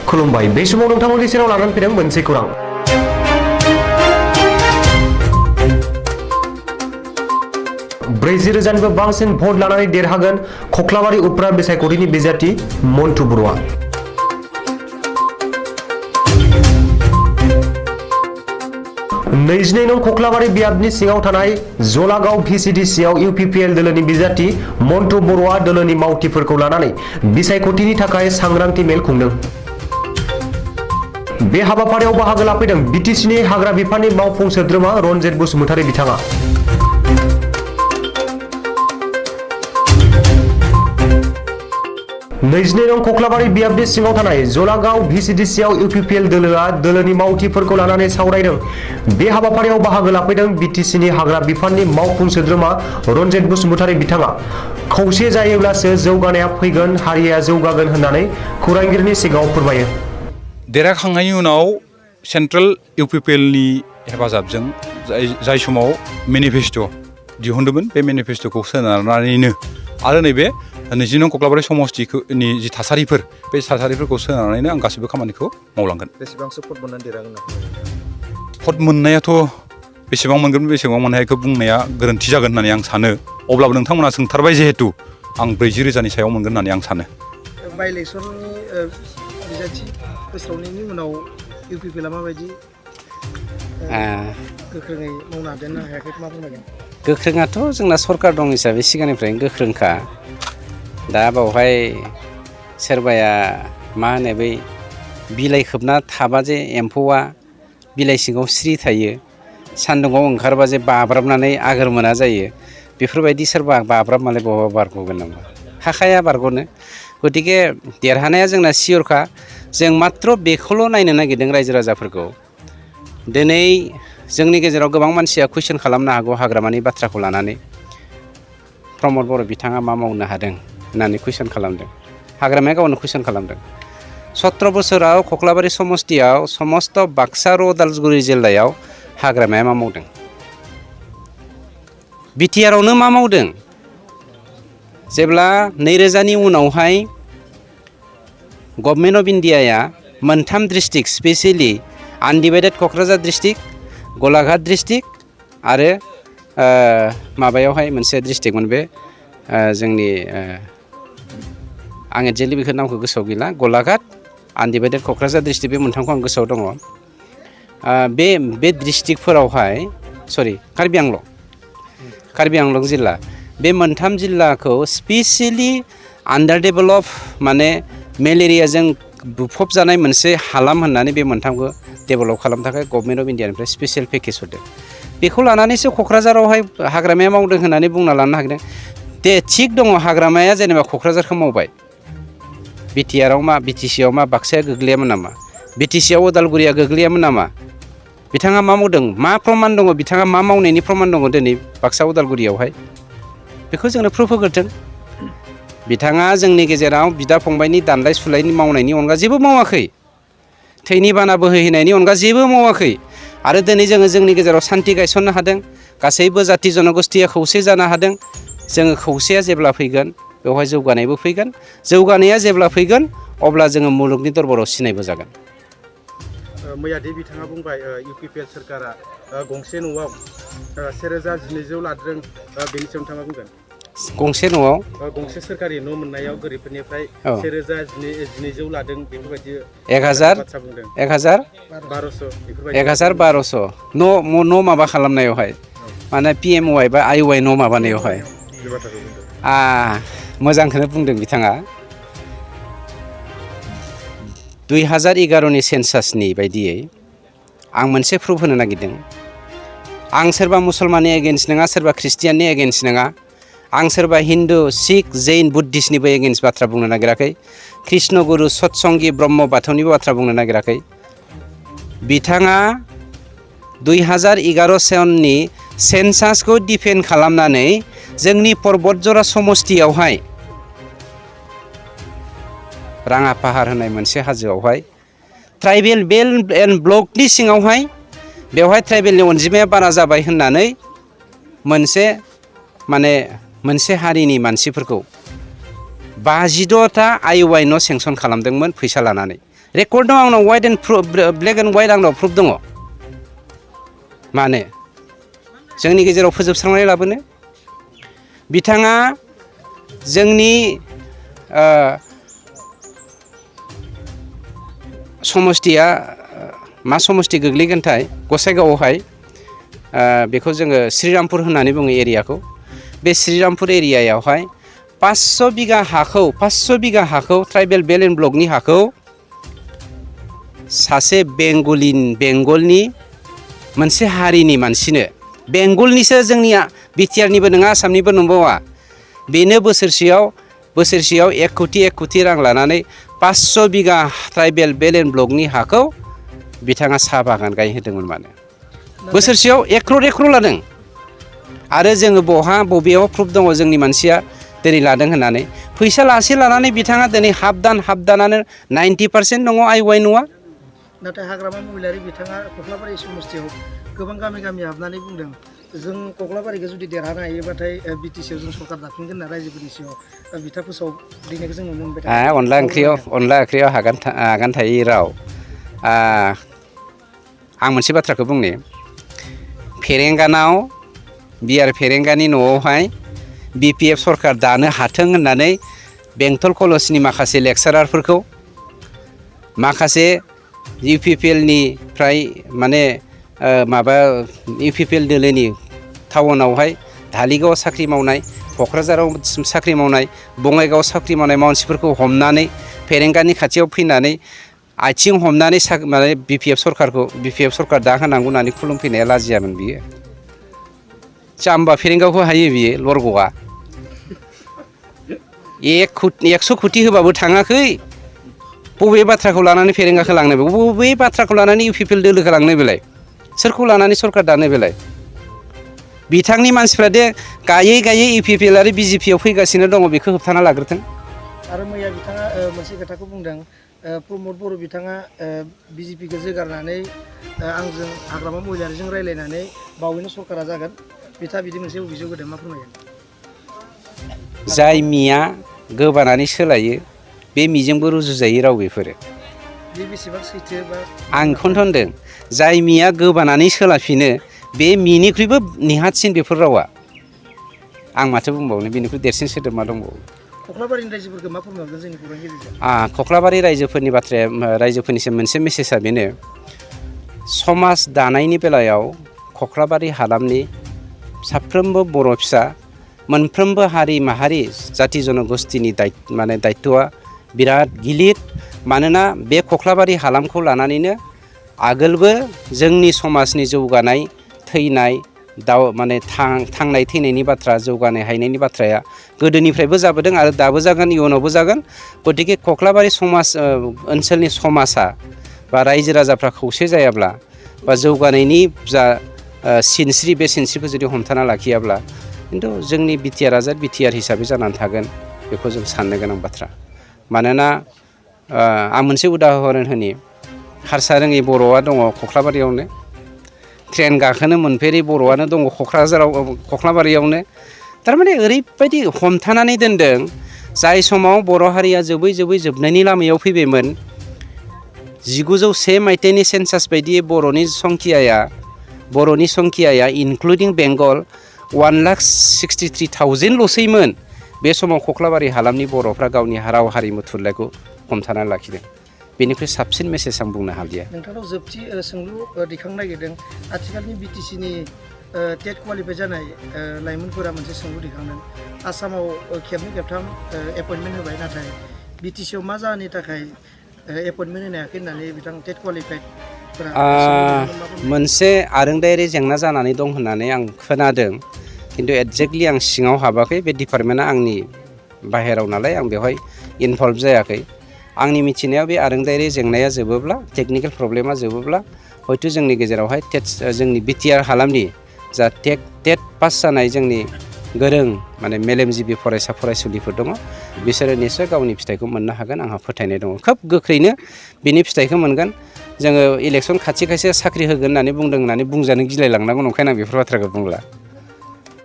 खुलुमबाय बे समाव नोंथांमोननि सेराव लानानै फैदों मोनसे खौरां। ब्रैजि रोजानिबो बांसिन भट लानानै देरहागोन खख्लाबारि उप्रा बिसायख'थिनि बिजाथि मन्टु बर'आ। 22 नं खख्लाबारि बियाबनि सिङाव थानाय जलागाव VCDCआव UPPL दोलोनि बिजाथि मन्टु बर'आ दोलोनि मावथिफोरखौ लानानै बिसायख'थिनि थाखाय सांग्रांथि मेल खुंदों। बे हाबाफारियाव बाहागो लाफैदों BTCनि हाग्रा बिफाननि मावफुं सोद्रोमा रनजित बसुमतारी बिथाङा। नैजिनै नं खख्लाबारि बियाबनि सिङाव थानाय जलागाव VCDCआव UPPL दोलोआ दोलोनि मावथिफोरखौ लानानै सावरायदों। बे हाबाफारियाव बाहागो लाफैदों BTCनि हाग्रा बिफाननि मावफुं सोद्रोमा रनजित बसुमतारी बिथाङा। खौसे जायोब्लासो जौगानाया फैगोन, हारिया जौगागोन होननानै खौरांगिरिनि सिगाङाव फोरमायो। देरहाखांनायनि उनाव सेन्ट्रेल UPPLनि हेफाजाबजों जाय समाव मेनिफेस्ट' दिहुनदोंमोन बे मेनिफेस्ट'खौ सोनारनानैनो आरो नैबे 20 नं खख्लाबारि समस्तिनि जि थासारिफोर बे थासारिफोरखौ सोनारनानैनो आं गासिबो खामानिखौ मावलांगोन। बेसेबांसो भट मोननानै देरहागोन? भट मोननायाथ' बेसेबां मोनगोन बेसेबां मोननायखौ बुंनाया गोरोन्थि जागोन होननानै आं सानो। अब्लाबो नोंथांमोना सोंथारबाय जिहेतु आं 40 रोजानि सायाव मोनगोन होननानै आं सानो। बाइ इलेक्सननि बिजाथि फोसावनायनि उनाव UPPLआ माबायदि गोख्रोङै मावनो हादों ना हायाखै मा बुंनांगोन? गोख्रोङाथ' जोंना सरकार दं हिसाबै सिगांनिफ्रायनो गोख्रोंखा। दा बावहाय सोरबाया मा होनो बै बिलाइ खोबना थाबा जे एम्फौआ बिलाइ सिङाव स्रि थायो, सान्दुङाव ओंखारबा जे बाब्राबनानै आगोर मोना जायो, बेफोरबायदि सोरबा बाब्राबनानै बहाबा बारग'गोन नामा? हाखाया बारग'नो। गतिके देरहानाया जोंना सियरखा। जों मात्र बेखौल' नायनो नागिरदों रायजो राजाफोरखौ। दिनै जोंनि गेजेराव गोबां मानसिया कुइसन खालामनो हागौ हाग्रामानि बाथ्राखौ लानानै। प्रमद बर' बिथाङा मा मावनो हादों होननानै कुइसन खालामदों। हाग्रामाया गावनो कुइसन खालामदों। 17 बोसोराव खख्लाबारि समस्तियाव समस्त बाक्सा आरो उदालगुरि जिल्लायाव हाग्रामाया मा मावदों? बिटिआरआवनो मा मावदों? जेब्ला 2000नि उनावहाय गभर्नमेन्ट अफ इन्डियाया मोनथाम district specially undivided Kokrajhar district, Golaghat district आरो माबायावहाय मोनसे डिस्ट्रिक्टमोन बे जोंनि आं एक्जेक्टलि बेखौ नामखौ गोसोआव गैला, गलाघाट, आनडिभाइडेड क'क्राझार डिस्ट्रिक्ट बे मोनथामखौ आं गोसोआव दङ। बे डिस्ट्रिक्टफोरावहाय कार्बि आंलं जिल्ला, बे मोनथाम जिल्लाखौ स्पेसियेलि आन्डार डेभेलप माने मेलेरियाजों बुफबजानाय मोनसे हालाम होननानै बे मोनथामखौ डेभेलप खालामनो थाखाय गभर्नमेन्ट अफ इन्डियानिफ्राय स्पेसियेल पेकेज हरदों। बेखौ लानानैसो क'क्राझारावहाय हाग्रामाया मावदों होननानै बुंना लानो नागिरदों। दे थिग दङ, हाग्रामाया जेनेबा क'क्राझारखौ मावबाय, बिटिसिआव मा बाक्साया गोग्लैयामोन नामा? बिटिसिआव उदालगुरिया गोग्लैयामोन नामा? बिथाङा मा मावदों? मा प्रमान दङ? बिथाङा मा मावनायनि प्रमान दङ दिनै बाक्सा उदालगुरियावहाय? बेखौ जोंनो प्रुफ होग्रोथों। बिथाङा जोंनि गेजेराव बिदा फंबायनि दानलाय सुलायनि मावनायनि अनगा जेबो मावाखै। थैनि बाना बोहैहोनायनि अनगा जेबो मावाखै। आरो दिनै जोङो जोंनि गेजेराव सान्थि गायसननो हादों। गासैबो जाथि जनगोष्ठीया खौसे जानो हादों। जोङो खौसेया जेब्ला फैगोन बेवहाय जौगानायबो फैगोन। जौगानाया जेब्ला फैगोन अब्ला जोङो मुलुगनि दरबाराव सिनायबो जागोन। मैयादि बिथाङा बुंबाय UPPL सोरखारा गंसे न'आव 1200 लादों, बेनि सायाव नोंथाङा बुंगोन? गंसे न'आव गंसे सोरखारि न' मोननायाव गोरिबफोरनिफ्राय 1200 लादों बेफोरबायदि 1200 न' माबा खालामनायावहाय माने PMY बा IY न' माबानायावहाय मोजांखौनो बुंदों बिथाङा। 2011नि सेन्सासनि बायदियै आं मोनसे प्रुफ होनो नागिरदों। आं सोरबा मुसलमाननि एगेन्स्ट नङा, सोरबा ख्रिस्टियाननि एगेन्स्ट नङा, आं सोरबा हिन्दु, सिख, जैन, बुद्धिस्टनिबो एगेन्स्ट बाथ्रा बुंनो नागिराखै, कृष्ण गुरु, सतसंगि, ब्रह्म बाथौनिबो बाथ्रा बुंनो नागिराखै। बिथाङा 2011 सननि सेन्सासखौ डिफेन्ड खालामनानै जोंनि पर्बतजरा समस्तियावहाय राङा पाहार होननाय मोनसे हाजोआवहाय ट्राइबेल बेल्ट एन्ड ब्लकनि सिङावहाय बेवहाय ट्राइबेलनि अनजिमाया बारा जाबाय होननानै मोनसे हारिनि मानसिफोरखौ 52टा IY न' सेंसन खालामदोंमोन फैसा लानानै। रेकर्ड दं आंनाव ब्लेक एन्ड वाइट आंनाव प्रुफ दङ मानो जोंनि गेजेराव फोजोबस्रांनानै लाबोनो बिथाङा जोंनि समष्टिया मा समष्टि गोग्लैगोनथाय गसाइगावआवहाय बेखौ जोङो श्रीरामपुर होननानै बुङो एरियाखौ बे श्रीरामपुर एरियायावहाय 500 बिगा हाखौ ट्राइबेल बेल्ट एन्ड ब्लकनि हाखौ सासे बेंगलनि मोनसे हारिनि मानसिनो बेंगलनिसो जोंनिया बिटिआरनिबो नङा आसामनिबो नंबावा बेनो बोसोरसेयाव 1 कोटि रां लानानै 500 बिगा ट्राइबेल बेल्ट एन्ड ब्लकनि हाखौ बिथाङा साहा बागान गायहोदोंमोन मानो बोसोरसेयाव 1 करोड़ लादों आरो जोङो बबेयाव प्रुफ दङ जोंनि मानसिया दिनै लादों होननानै फैसा लानानै बिथाङा दिनै हाबदानानो 90% दङ आइवाइ नङा नाथाय हाग्रामा महिलारि बिथाङा कख्लाबारि समस्थियाव गोबां गामि हाबनानै बुंदों जों कख्लाबारिखौ जुदि देरहानो हायोबाथाय बिटिसिआव जों सरकार दाफिनगोन होनना रायजोफोरनि सिगाङाव बिथा फोसावदिनायखौ जों नुनो मोनबाय थादों। अनला ओंख्रियाव आगान थायै राव आं मोनसे बाथ्राखौ बुंनि फेरेंगानि न'आवहाय BPF सरकार दानो हाथों होननानै बेंटल कलेजनि माखासे लेक्सारारफोरखौ माखासे UPPLनिफ्राय माने UPPL दोलोनि टाउनावहाय धालिगावआव साख्रि मावनाय क'क्राझाराव साख्रि मावनाय बङाइगावआव साख्रि मावनाय मानसिफोरखौ हमनानै फेरेंगानि खाथियाव फैनानै आथिं हमनानै माने BPF सरकार दा होनांगौ होननानै खुलुमफैनाया लाजियामोन बियो जाम्बा फेरेंगावखौ हायो बियो लरग'आ 100 कोटि होबाबो थाङाखै बबे बाथ्राखौ लानानै फेरेंगाखौ लांनो बबे बाथ्राखौ लानानै UPPL दोलोखौ लांनो बेलाय सोरखौ लानानै सरकार दानो बेलाय बिथांनि मानसिफ्रा दे गायै UPPL आरो BJPआव फैगासिनो दङ बेखौ होबथाना लाग्रोथों आरो मैया बिथाङा मोनसे खोथाखौ बुंदों प्रमद बर' बिथाङा BJPखौ जोगारनानै आंजों हाग्रामा महिलारिजों रायज्लायनानै बावैनो सरकारा जागोन बिथाङा बिदि मोनसे अभियोग होदों मा फोरमायगोन जाय मिया गोबानानै सोलायो बे मिजोंबो रुजुजायै राव बेफोरो बे बेसेबां सैथो बा आं बेखौनो होनदों जाय मिया गोबानानै सोलाफिनो बे मिनिख्रुइबो निहाथसिन बेफोर रावा आं माथो बुंबावनो बेनिख्रुइ देरसिन सोदोब मा दंबावो कख्लाबारिनि रायजोफोरखौ मा फोरमायगोन जोंनि खौरां गेजेरजों कख्लाबारि रायजोफोरनिसिम मोनसे मेसेजआ बेनो समाज दानायनि बेलायाव कख्लाबारि हालामनि साफ्रोमबो बर' फिसा मोनफ्रोमबो हारि माहारि जाति जनगोष्ठीनि दायित्वआ बिराद गिलिर मानोना बे कख्लाबारि हालामखौ लानानैनो आगोलबो जोंनि समाजनि जौगानाय थैनाय थांनाय थैनायनि बाथ्रा जौगानाय हायनायनि बाथ्राया गोदोनिफ्रायबो जाबोदों आरो दाबो जागोन इयुनावबो जागोन गतिके कख्लाबारि ओनसोलनि समाजा बा रायजो राजाफ्रा खौसे जायाब्ला बा जौगानायनि जा सिनस्रि बे सिनस्रिखौ जुदि हमथाना लाखियाब्ला खिन्थु जोंनि बिटिआरआ बिटिआर हिसाबै जानानै थागोन बेखौ जों साननो गोनां बाथ्रा मानोना आं मोनसे उदाहरन होनि हारसा रोङै बर'आ दङ कख्लाबारियावनो ट्रेन गाखोनो मोनफेरै बर'आनो दङ कख्लाबारियावनो थारमाने ओरैबायदि हमथानानै दोनदों जाय समाव बर' हारिया जोबै जोबनायनि लामायाव फैबायमोन 1901 मायथाइनि सेन्सास बायदियै बर'नि संखियाया इनक्लुडिं बेंगल 1,63,000 ल'सैमोन बे समाव कख्लाबारि हालामनि बर'फ्रा गावनि राव हारिमु थुनलाइखौ हमथानानै लाखिदों बेनिख्रुइ साबसिन मेसेज आं बुंनो हालिया नोंथांनाव जोबथि सोंलु दैखांनो नागिरदों आथिखालनि BTCनि टेट क्वालिफाइ जानाय लाइमोनफोरा मोनसे सोंलु दैखांदों आसामाव खेबनै खेबथाम एपइन्टमेन्ट होबाय नाथाय BTCआव मा जाहोननि थाखाय एपइन्टमेन्ट होनो हायाखै होननानै बिथां टेट क्वालिफाइडफोरा मोनसे आरोंदायारि जेंना जानानै दं होननानै आं खोनादों खिन्थु एक्जेक्टलि आं सिङाव हाबाखै बे डिपार्टमेन्टआ आंनि बाहेराव नालाय आं बेवहाय इनभल्भ जायाखै आंनि मिथिनायाव बे आरोंदायारि जेंनाया जोबोब्ला टेकनिकेल प्रब्लेमा जोबोब्ला हयथ' जोंनि गेजेरावहाय जोंनि बिटिआर हालामनि जा टेट पास जानाय जोंनि गोरों माने मेलेमजिबि फरायसा फरायसुलिफोर दङ बिसोरो निस्सय गावनि फिथाइखौ मोननो हागोन आंहा फोथायनाय दङ खोब गोख्रैनो बिनि फिथाइखौ मोनगोन जोङो इलेक्सन खाथि साख्रि होगोन होननानै बुंदों होननानै बुंजानो गिलायलांनांगौ नंखायनो आं बेफोर बाथ्राखौ बुंला